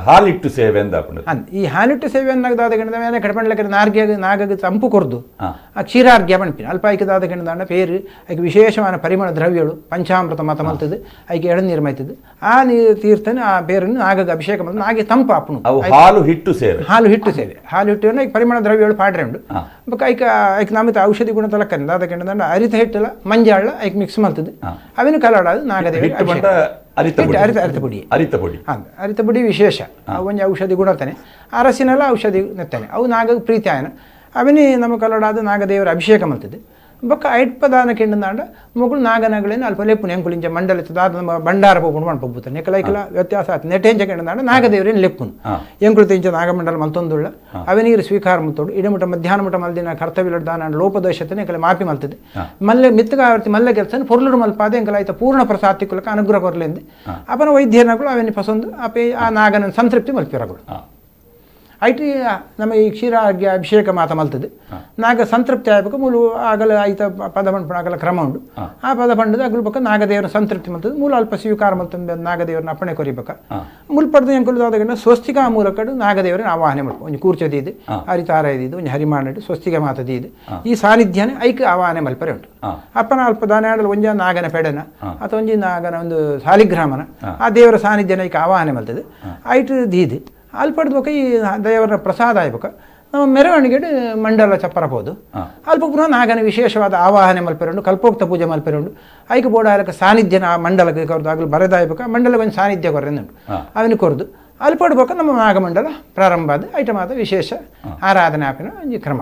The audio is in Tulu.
ಹಾಲಿಟ್ಟು ಸೇವೆ ಅಂದ. ಈ ಹಾಲಿಟ್ಟು ಸೇವೆ ಅನ್ನಾಗ ದಾದ ಗಂಡ ಮೇಲೆ ಕಡಪಂಡ್ಲಕ್ಕೆ ನಾರ್ಗೆ ನಾಗಗೆ ತಂಪು ಕೊರ್ದು ಆ ಕ್ಷೀರಾರ್ಘ್ಯ ಪಣ್ಪಿನ ಅಲ್ಪ ಐಕೆ ದಾದ ಗಂಡದಾಂಡ ಪೇರು ಐಕೆ ವಿಶೇಷವಾದ ಪರಿಮಳ ದ್ರವ್ಯಗಳು ಪಂಚಾಮೃತ ಮತ ಮಲ್ತದ್ದು ಐಕೆ ಎಳನೀರು ಮೈತದ್ದು ಆ ನೀರು ತೀರ್ಥನ ಆ ಪೇರನ್ನು ನಾಗಗೆ ಅಭಿಷೇಕ ಮಲ್ತು ನಾಗೆ ತಂಪು ಆಪುಣು. ಹಾಲು ಹಿಟ್ಟು ಸೇವೆ. ಹಾಲು ಹಿಟ್ಟು ಸೇವೆ. ಹಾಲು ಹಿಟ್ಟು ಐಕೆ ಪರಿಮಳ ದ್ರವ್ಯಗಳು ಪಾಡ್ರೆ ಉಂಡು. ಬೊಕ್ಕ ಐಕ ಐಕೆ ನಮಿತ ಔಷಧಿ ಗುಣ ತಲಕ್ಕನೆ ದಾದ ಗಂಡದಾಂಡ ಅರಿತ ಹಿಟ್ಟಲ ಮಂಜಾಳ ಐಕೆ ಮಿಕ್ಸ್ ಮಲ್ತದ್ದು ಅವಿನ ಕಲಾಡಾದು ನಾಗದೇವಿ. ಅರಿತ ಪುಡಿ. ಅರಿತ ಪುಡಿ. ಅರಿತ ಪುಡಿ ವಿಶೇಷ. ಒಂಜಿ ಔಷಧಿ ಗುಣತಾನೆ ಅರಸಿನೆಲ್ಲ ಔಷಧಿ ನೆತ್ತಾನೆ ಅವು ನಾಗ ಪ್ರೀತಿ ಆಯನ ಅವನೇ ನಮ್ಮ ಕಲ್ಲಡಾದ ನಾಗದೇವರ ಅಭಿಷೇಕ ಮಲ್ತದ್ದು. ಬೊಕ್ಕ ಐಟ್ಪದಾನ ಕಿಂಡದಾಂಡ ಮೊಗುಳು ನಾಗನಗಳೇನು ಅಲ್ಪ ಲೆಪ್ಪುನ ಎಂಕುಲಿಂಚ ಮಂಡಲ ದಾದ ನಮ್ಮ ಭಂಡಾರ ಪೋಪುಂಡು ಮಣ್ಪೊಬ್ಬುತ್ತಾನೆ ನೆಕಲ ಐಕಲ ವ್ಯತ್ಯಾಸ ಆತು ನೆಟೆಂಚ ಕಿಂಡದಾಂಡ ನಾಗದೇವರೇನು ಲೆಪ್ಪುನು ಎಂಕುಲು ತಿಂಚ ನಾಗಮಂಡಲ ಮಲ್ತೊಂದುಳ್ಳ ಅವನೀರು ಸ್ವೀಕಾರ ಮಲ್ತೋಡು ಇಡಮುಟ ಮಧ್ಯಾಹ್ನ ಮುಟ ಮಲ್ದಿನ ಕರ್ತವ್ಯ ದಾನ ಲೋಪದೋಷತನೆ ಎಂಕಲೆ ಮಾಪಿ ಮಲ್ತದೆ ಮಲ್ಲೆ ಮಿತ್ತಗಾವರ್ತಿ ಮಲ್ಲೆ ಕೆಲಸ ಪೊರ್ಲುಡು ಮಲ್ಪಾದೆ ಎಂಕಲ ಆಯ್ತ ಪೂರ್ಣ ಪ್ರಸಾದಿಕುಲಕ ಅನುಗ್ರಹ ಕೊರಲೆಂದು ಅಪನ ವೈದ್ಯನಗಳು ಅವನಿ ಪಸಂದು ಅಪೆ ಆ ನಾಗನ ಸಂತೃಪ್ತಿ ಮಲ್ಪಿರಗಳು. IT ನಮ್ಮ ಈ ಕ್ಷೀರಾಗ್ಯ ಅಭಿಷೇಕ ಮಾತ ಮಲ್ತದೆ ನಾಗ ಸಂತೃಪ್ತಿ ಆಗಬೇಕು ಮೂಲು ಆಗಲ ಐತ ಪದ ಪಂಡ ಆಗಲ ಕ್ರಮ ಉಂಡು ಆ ಪದ ಪಂಡದ ಅಗಲು ಬಕ್ಕ ನಾಗದೇವರ ಸಂತೃಪ್ತಿ ಮಲ್ತದೆ ಮೂಲ ಅಲ್ಪ ಸ್ವೀಕಾರ ಮಲ್ತಂದು ನಾಗದೇವರನ್ನ ಅಪ್ಪಣೆ ಕೊರಿಬೇಕ ಮುಲ್ಪಡ್ದು ಎಂಕುಲು ಸ್ವಸ್ತಿಕಾ ಮೂಲಕ ನಾಗದೇವರನ್ನ ಆವಾಹನೆ ಮಲ್ಪ ಒಂಜಿ ಕೂರ್ಚದೀದು ಹರಿತಾರ ಇದ್ದು ಒಂಜಿ ಹರಿಮಾನಡು ಸ್ವಸ್ತಿಕ ಮಾತದೀದು ಈ ಸಾನ್ನಿಧ್ಯನೇ ಐಕ್ ಆವಾಹನೆ ಮಲ್ಪರೆ ಉಂಟು. ಅಪ್ಪನ ಅಲ್ಪ ದಾನ ಒಂಜ ನಾಗನ ಪೆಡನ ಅಥವಾ ಒಂಜಿ ನಾಗನ ಒಂದು ಸಾಲಿಗ್ರಾಮನ ಆ ದೇವರ ಸಾನ್ನಿಧ್ಯನ ಐಕ್ ಆವಾಹನೆ ಮಲ್ತದೆ ಐಟು ದೀದು ಅಲ್ಪಡ್ದು ಬೊಕ ಈ ದೇವರ ಪ್ರಸಾದ ಆಯ್ಬೇಕ ನಮ್ಮ ಮೆರವಣಿಗೆ ಮಂಡಲ ಚಪ್ಪರಬಹುದು ಅಲ್ಪ ಪುನಃ ನಾಗನ ವಿಶೇಷವಾದ ಆವಾಹನೆ ಮಲ್ಪೆರುಂಡು ಕಲ್ಪೋಕ್ತ ಪೂಜೆ ಮಲ್ಪೆರುಂಡು ಐಕ ಬೋಡ ಸಾನ್ನಿಧ್ಯನ ಆ ಮಂಡಲಕ್ಕೆ ಕೊರದು ಆಗಲು ಬರೆದಾಯ್ಬೇಕ ಮಂಡಲಕ್ಕೆ ಒಂದು ಸಾನ್ನಿಧ್ಯ ಕೊರೆಂದುಂಟು ಅವನಿಗೆ ಕೊರದು ಅಲ್ಪಡ್ಬೇಕ ನಮ್ಮ ನಾಗಮಂಡಲ ಪ್ರಾರಂಭ ಆದ ಐಟಮಾದ ವಿಶೇಷ ಆರಾಧನೆ ಆಪಿನ ಒಂಜಿ ಕ್ರಮ.